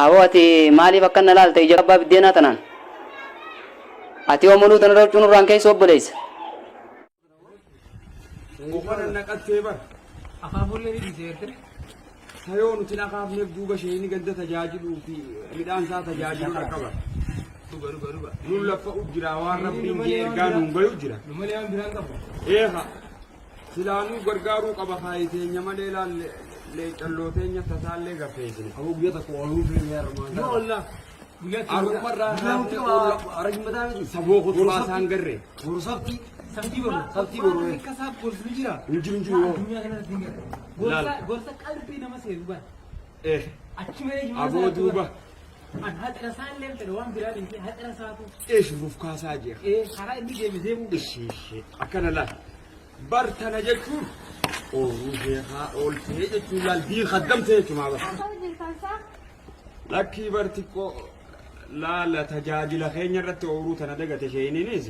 Aboo ati maaliif akkan na laalta ija abbaa biddeenaa tanaan? Ati hoo muluu tanarra huccuu nurraan keessu obboleessa. Mukana naqattee bar. Akaafuullee ni dhiise jettee. Tayoo nuti hin akaafneef duuba sheeyni ganda tajaajiluu fi midhaan isaa tajaajiluu dhaqqaba. Dhuga dhuga dhuga. Nun laffa'u jira waan rabbiin jee ergaa nuun gayu jira. Nu malee waan biraan qabu. Eeha. Silaa nuu gargaaruu qaba kaayi teenya malee laal leeccalloo teenya tasaallee gaffeessine. Aboo guyyaa tokko ooluu feene armaan. Yoo ollaa. Guyyaa Arrumarraa Guyyaa kaafnee arjumataa miti. Saboo kutubaa isaan garree. Boru sabti. Sabtii boru. Sabtii boru. Waan akka isaa gorsu ni jira. Hin jiru hin jiru. Addunyaa kanarratti hin galu. Gorsa gorsa qalbii nama seenu bara. Eh. Achi malee jimaa Aboo duuba. An haxira isaan illee fedhe waan biraa dhiisee haxira isaatu. Eesh ruf kaasaa jira. Ee karaa inni deeme deemuu. Ishee ishee akkana laal. Bar tana jechuun ooluu sheekaa ooltee jechuun laal diin kaddamtee jechumaa bar. Lakkii bar xiqqoo laala tajaajila keenya irratti ooluu tana dagate sheeyiniinis.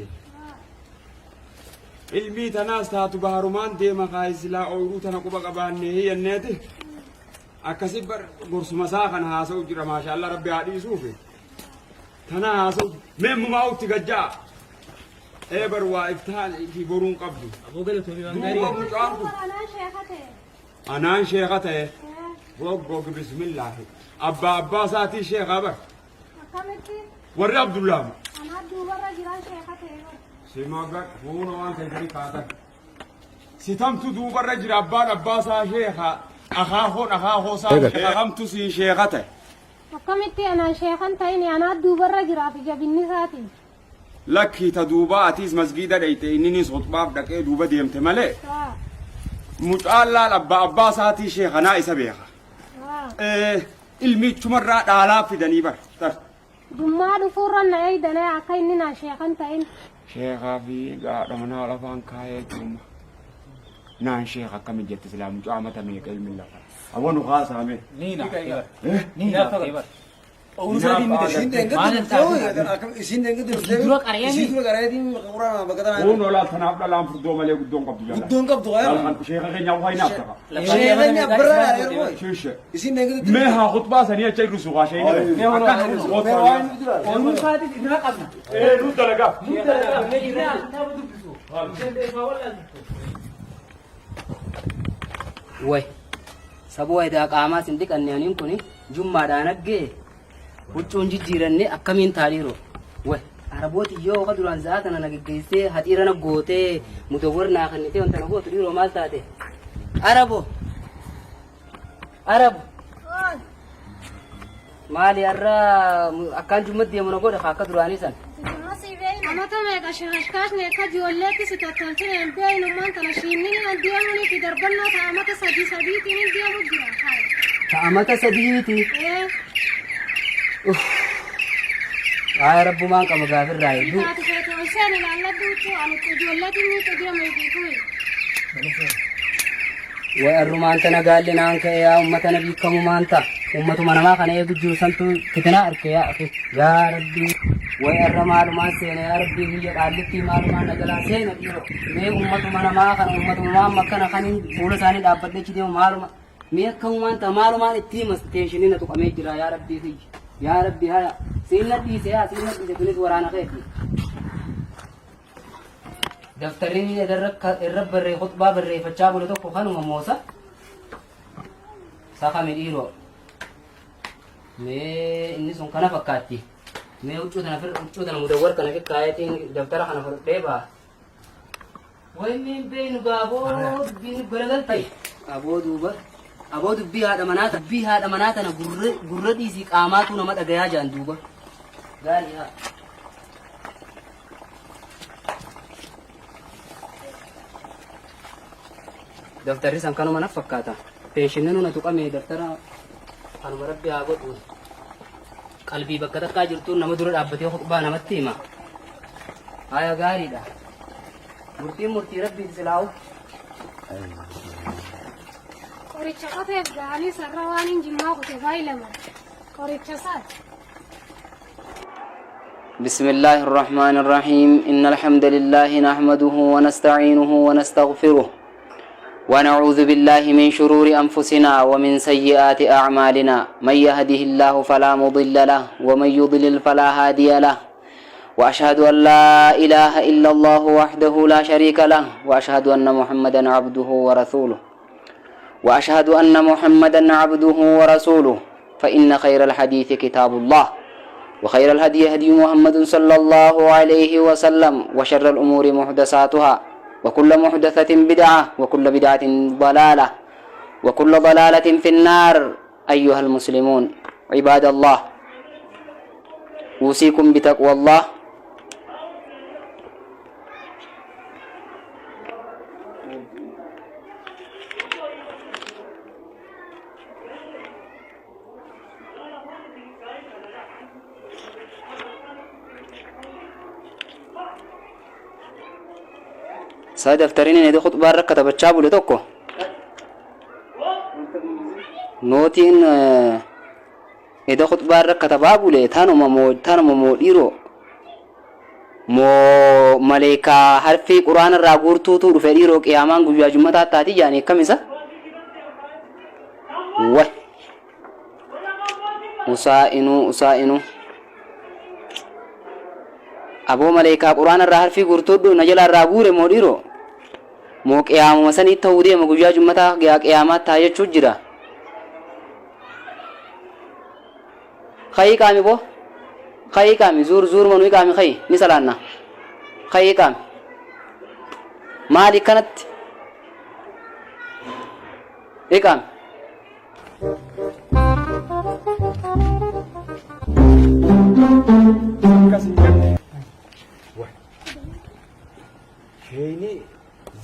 Ilmii tanaas taatu baharumaan deema kaayisilaa ooyiruu tana quba qabaannee hiyyanneeti. Akkasi bar gorsuma isaa kana haasa'u jira maashaallah rabbi haa dhiisuufi. Tana haasa'u mee mumaa utti gajja'a. Ee bar waa iftaan fi boruun qabdu. Aboo galatoomii waan gaarii. Duuba mucaan kun Anaan sheeka ta'e. anaan sheeka ta'e goggogi bismillaahi. Abbaa abbaa isaatii sheekaa bar. Akkamitti Warri Abdullaamu. anaa duubarra jiraan sheeka ta'e bar. Simaga fuuna waan keessanii kaatan. Sitamtu duubarra jira abbaan abbaa isaa sheeka. Akaakoon akaakoo isaa sheeka kamtu siin sheeka ta'e. Akkamitti anaan sheekan ta'in anaa duubarra jiraaf jabinni isaati. Lakkii ta duubaa atiis masgiida dheyte inniniis khutbaaf dhaqee duuba deemte malee mucaan laal abbaa abbaa isaatii sheekanaa isa beeka. Ilmichumarraa dhaalaa fidanii bar. Tar. Jummaa dhufuurra na eegdana akka inni naa sheekan ta'in. Sheekaa fi haadha manaa lafaan kaayee jiruma. Naan sheeka akkami jette silaa mucaa mata meeqa ilmi lafa. Awwa nu haasaame. Ni naaf. Ni naaf. Isiin deengatti dhuftee isiin deengatti dhuftee Dura qaree isiin dura qareetiin quraana bakka tanaa Kun olaa tanaaf dhalaan furdoo malee guddoon qabdu jala. guddoon qabdu Laal kan sheeka keenya waa hin haaftafa. Sheekani abbarraa dhaadheeru Shiishe. isiin deengatti Mee haa khutbaa sanii acha irru suuqaa sheeyni. Mee waa inni jira Ooluu isaatis irraa qabna. Ee nu dalagaa. Irraa kitaaba dubbisu. Dandeessaa wal'aantu. Way saboo edaa qaamaas hin dhiqanne aniin kun jummaadhaan aggee huccuun jijjiiranne akkamiin taadhiiru. Way arabooti yoo ka duraan za'aa tana na geggeessee haxiira na gootee mudawwar naa kennitee wanta na gootu dhiiroo maal taate. Arabo arabo maali har'a akkaan jummat deemu na godha akka duraanii san. Amata meeqa shashkaashne akka ijoolleetti si tottolchine hin beeknu maan tana shiinnini an deemanii fi darbannoo ta'a amata sadii sadiitiin hin deemu jira. Ta'amata sadiiti. Ee Waa'ee rabbumaan qaba gaafirraa hedduu. taatu feete ol seen ilaalladhu huccuu ani ijoolleetiin ni deema ifiifuu. Way arrumaan tana gaalli naan ka'e yaa ummata nabii kamumaan ta'a. Ummatuma namaa kana eegu jiru santu fitinaa arke yaa akhi. Yaa rabbii. Way arra maalumaan seena yaa rabbii biyya qaallittii maalumaan na jalaa seena dhiiroo. Mee ummatuma namaa kana ummatuma amma akkana kan fuula isaanii dhaabbadhee achi deemu maaluma. Mee akkamumaan ta'a maalumaan itti himas teenshinii na tuqamee jira yaa rabbii kiyya. Yaa rabbii haya. Siin na dhiise yaa siin na dhiise kunis waraana keeti. Daftarri irra barree khutbaa barreeffachaa bule tokko kanuma moosa. Sakami dhiiroo. Mee inni sun kana fakkaatti. Mee huccuu tana fir huccuu tana mudawwar kana fi kaayatiin daftara kana fudhadhee ba'a. Wanni hin beeknu gaaboo dubbiin nu garagalte. Aboo duuba. Aboo dubbii haadha manaa dubbii haadha manaa tana gurra gurra dhiisii qaamaatu nama dhagayaa jaan duuba. Gaarii haa. Daftarri san kanuma na fakkaata. Peeshinni nuna tuqame daftara kanuma rabbi haa godhu. Qalbii bakka takkaa jirtuun nama dura dhaabbatee khutbaa namatti hima. Haya gaariidha. Murtiin murtii rabbiiti silaa'u. Qoricha qoteef ga'anii sarara waan hin jimmaa kute baay'ilama. Qoricha isaati. بسم الله الرحمن الرحيم إن الحمد لله نحمده ونستعينه ونستغفره ونعوذ بالله من شرور أنفسنا ومن سيئات أعمالنا من يهده الله فلا مضل له ومن يضلل فلا هادي له وأشهد أن لا إله إلا الله وحده لا شريك له وأشهد أن محمدا عبده ورسوله وأشهد أن محمدا عبده ورسوله فإن خير الحديث كتاب الله وخير الهدي هدي محمد صلى الله عليه وسلم وشر الأمور محدثاتها وكل محدثة بدعة وكل بدعة ضلالة وكل ضلالة في النار. أيها المسلمون، عباد الله، أوصيكم بتقوى الله. Saa daftariin inni khutbaa irra katabachaa bule tokko nootiin eda khutbaa irra katabaa bule tanuma moo dhiiroo moo maleekaa harfii quraana irraa guurtuutu dhufe? Dhiiroo, qiyaamaan guyyaa jummataa taati jaanii akkam isa way usaa inuu usaa inuu aboo maleekaa quraana irraa harfii guurtuudhu na jala irraa guure moo dhiiroo moo qiyaamuma sanii ta'uu deema guyyaa jummataa qiyaamaa taa jechuu jira. Ka'ii qaami boo, ka'ii qaami, zuur zuur manuu qaami, ka'i ni salaanna, ka'ii qaami. Maali kanatti iqaami? Akkas hin jenne. Sheeyni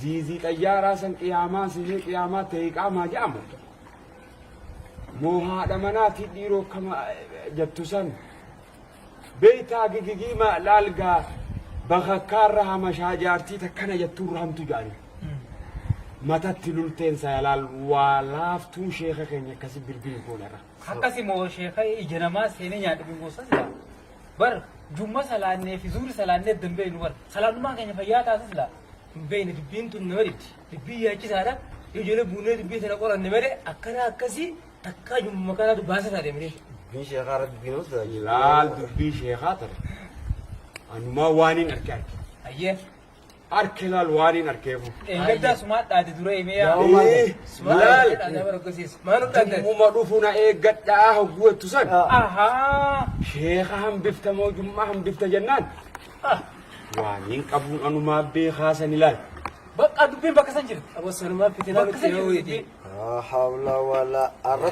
ziizii xayyaaraa san qiyaamaa sihee qiyaamaa ta'e qaamaa jedhamu. Moo haadha manaatii dhiiroo kama jettu san beeytaa gigigii ma laalgaa bakakkaarra hamashaa jaartii takkana jettuurra hamtu jedhani. Matatti lulteen saya laal waa laaftuun sheeka keenya akkasi bilbil goonarra. Akkasi moo sheeka ija namaa seenee nyaadhu bingosa sila. Bar jumma salaannee fi zuuri salaannee adda hin beeknu bar. Salaannummaan keenya fayyaa taasisa sila. Hin beekne, dubbiin tun nama dhibdi. Dubbiin yaachisaadha. Yoo ijoollee buunee dubbii tana qoranne malee akkana akkasii takkaa jumma kanaatu baasa taate malee. Dubbiin sheekaa irra dubbiin nama sodaachisa. Laal dubbii sheekaa tana. Anumaa waaniin arke arke. Ayyee. Arke laal waaniin arkeefu. Engaddaa sumaa dhaate dura himee yaa. Laal. Maal dhaate? Jummuma dhufu na eeggadhaa hogguu jettu san. Ahaa. Sheeka hambifta moo jummaa hambifta jennaan. Waaniin qabuun anumaa beekaa san ilaal. Bakka dubbiin bakka san jirti. Aboo sanumaa fitinaa Bakka san nutti jirti yoo dubbiin. Laa hawla wala arra.